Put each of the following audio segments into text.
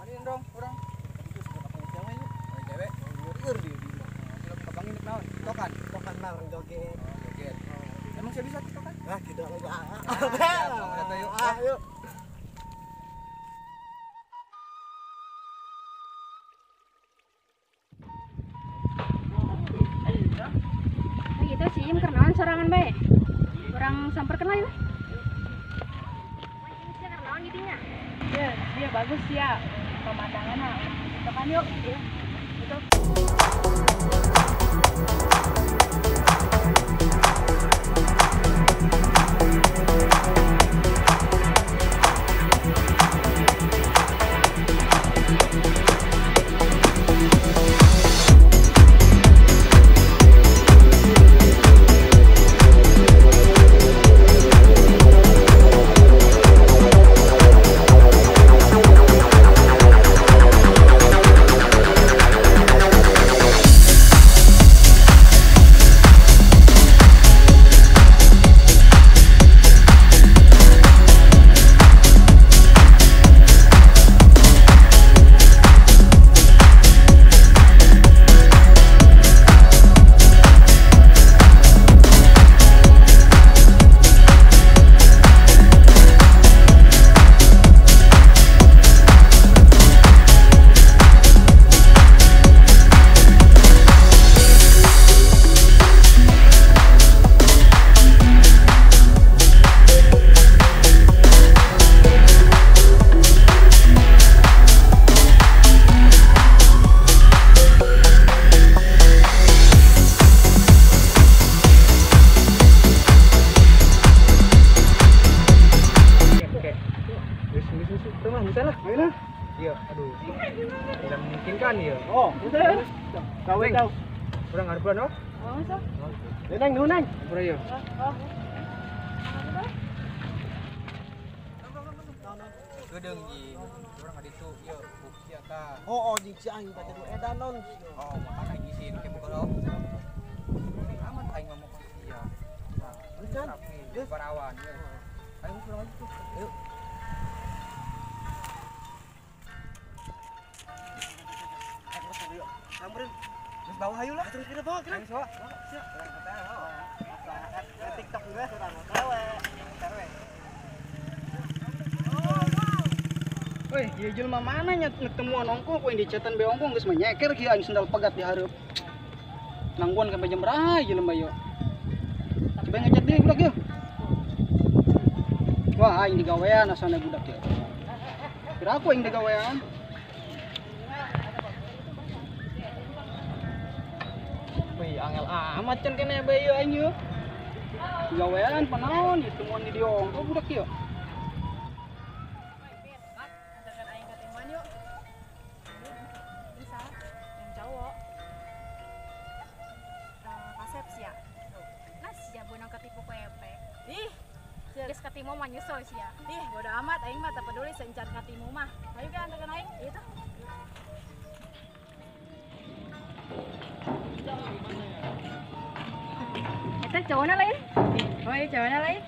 Mana dong urang? Itu sudah kapan cewek yuk. Cewek, lieur di di. Kepangin naon? Tokan, tokan bareng joget. Joget. Emang saya bisa tokan? Lah gitu lah. Ayo. Ayo. Gitu sih, im kernaon sorangan bae. Urang samperkeun lah. Kernaon gitu nya. Ya, dia bagus ya pemandangannya. Tokan yuk. Iya. Gitu. Iya, aduh. Tidak memungkinkan ya. Oh, udah. Tahu tahu. Kurang harbuan, oh? Oh, so. Neng, neng. Kurang ya. Oh. Gedeung ji. Urang ka ditu ieu bukti eta. Oh, oh jeung si aing teh kudu edan non. Oh, makan aing isin ke buka lo. Aman aing mah mau sia. Nah, geus parawan. Ayo kurang aja tuh. Ayo. Samperin. Terus bawah ayo lah. Terus kita bawa kira. Ayo, soa. Siap. TikTok juga urang cewek. Cewek. Woi, ieu jelema mana nya netemuan ongkoh ku dicetan be ongkoh geus menyeker kieu aing sendal pegat di hareup. Nangguan sampai jam berapa jelema ieu? Coba ngechat deui budak ieu. Wah, aing digawean asana budak ieu. Kira aku aing digawean. Wih, angel amat can kene bae ieu aing ieu. Digawean panaon ieu temuan di dieu ongkoh budak ieu. Ih, geus katimu mah nyusul sia. Ih, bodo amat aing mah teu peduli seencan katimu mah. Ayo ge antarkeun aing. Ieu tuh. Eta cowona lain? Oh, iya cowona lain.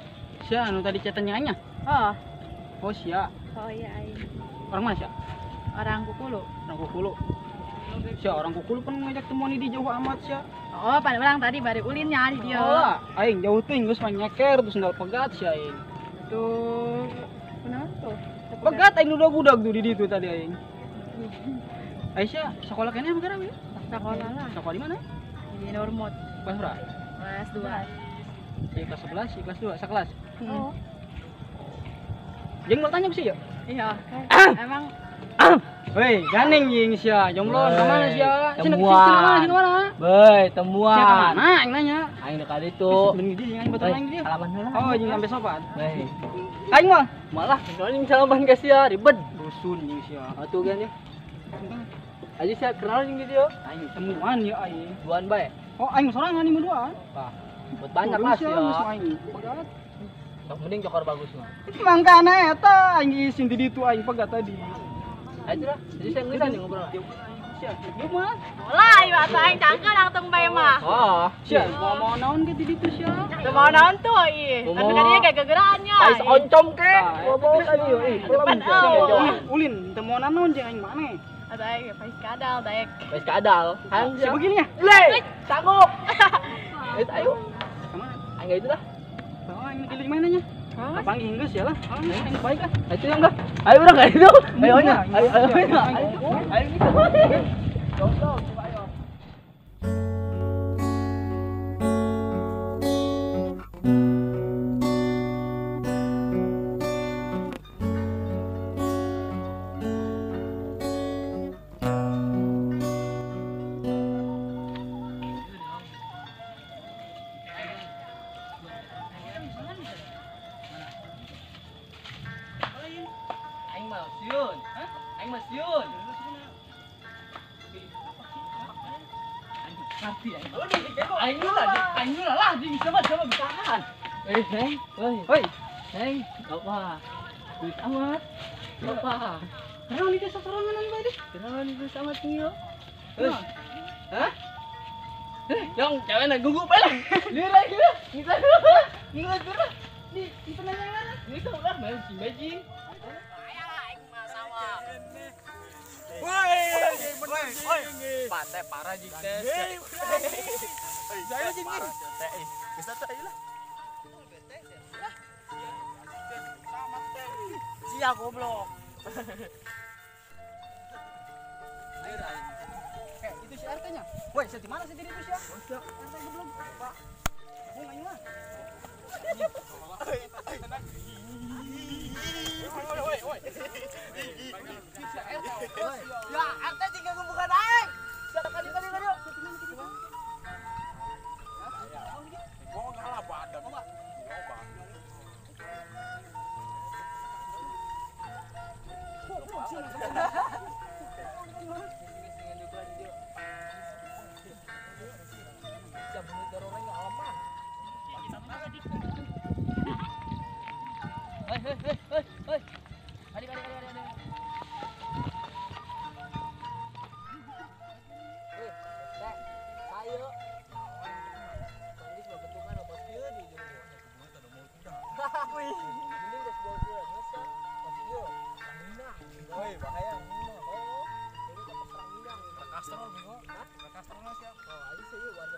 Sia anu tadi chatan nya? Oh. Oh, sia. Oh iya aing. Orang mana sia? Orang Kukulu. Orang Kukulu. Sia orang Kukulu pan ngajak temuan di jauh amat sia. Oh, pan urang tadi bari ulinnya di dieu. Oh, aing jauh teuing geus mah nyeker terus sendal pegat sia aing. Tuh. Kunaon tuh? Pegat aing udah-udah tuh di ditu tadi aing. Aisyah sekolah kene apa ya? Sekolah lah. Sekolah di mana? Di Normot. Kelas berapa? Kelas 2. Si kelas 11, si kelas 2, sekelas. Oh. Jeung mau tanya sih ya? Iya. Emang Woi, ganing jeung sia, jomblo ka mana sia? Temuan. Sini mana? Beuy, temuan. Sia ka mana aing nanya? Aing dekat itu. Bener di aing baturan aing dia. Salaman heula. Oh, jeung sampai sopan. Beuy. Aing mah malah anjing salaman ka sia, ribet. Rusun jeung sia. Atuh gan ya. Aja sia kenal jeung di dieu. Aing temuan ya aing. Duaan bae. Oh, aing sorangan ieu duaan. Tah. Buat banyak lah sia. Aing pegat. Mending cokor bagus mah. Mangkana eta aing isin di ditu aing pegat tadi. Ayo lah, jadi saya ngelisan nih ngobrol. Sia, ieu mah. Mulai atuh aing cangkeun langsung bae mah. Oh, Sia, mau naon ge di ditu sia. Teu mau naon tuh ih. Tapi kan dia kayak gegeraannya. Pais oncom ke. Ngomong tadi yo ih. Depan oh. Ulin, teu mau naon jeung aing maneh. Atau aing pais kadal daek. Pais kadal. Hayang sia begini ya? Le, sanggup. Ayo. Kemana? Aing itu lah. Bawa aing giling mana nya? Panggil geus ya lah. Aing baik lah. Ayo yang enggak. Ayo urang ka itu. Ayo nya. Ayo ayo. Ayo gitu. Goblok, coba ayo. Hei, hei, apa? Duit amat, apa? Kenapa nih sasarangan bae deh? Kenapa nih duit amat nih yo? Hah? Yang cewek nak gugup lah. Lihat lagi lah, kita nggak gerak. Nih, kita nanya mana? Ini sama lah, main si Magic. Woi, woi, woi, pantai parah jika. Saya jing. Bisa tak lah. Sia goblok. Itu si RT-nya. Woi, di mana sih diri itu sia? RT goblok. Pak. Bung aing mah. Woi, woi. Ya, RT jika bukan aing. Kali kali kali. Gua ngalah badan. Hei, hei, hei, hei. Adik, adik, adik, adik. Hei, teh, ayo. Tadi bentukan apa sih di Wih, ini udah sebuah ngesek. Pasti Woi, bahaya. Oh, ini dapat serang minang. Kastrol bingo. Hah? Kastrol siap. Oh, ayo sih warga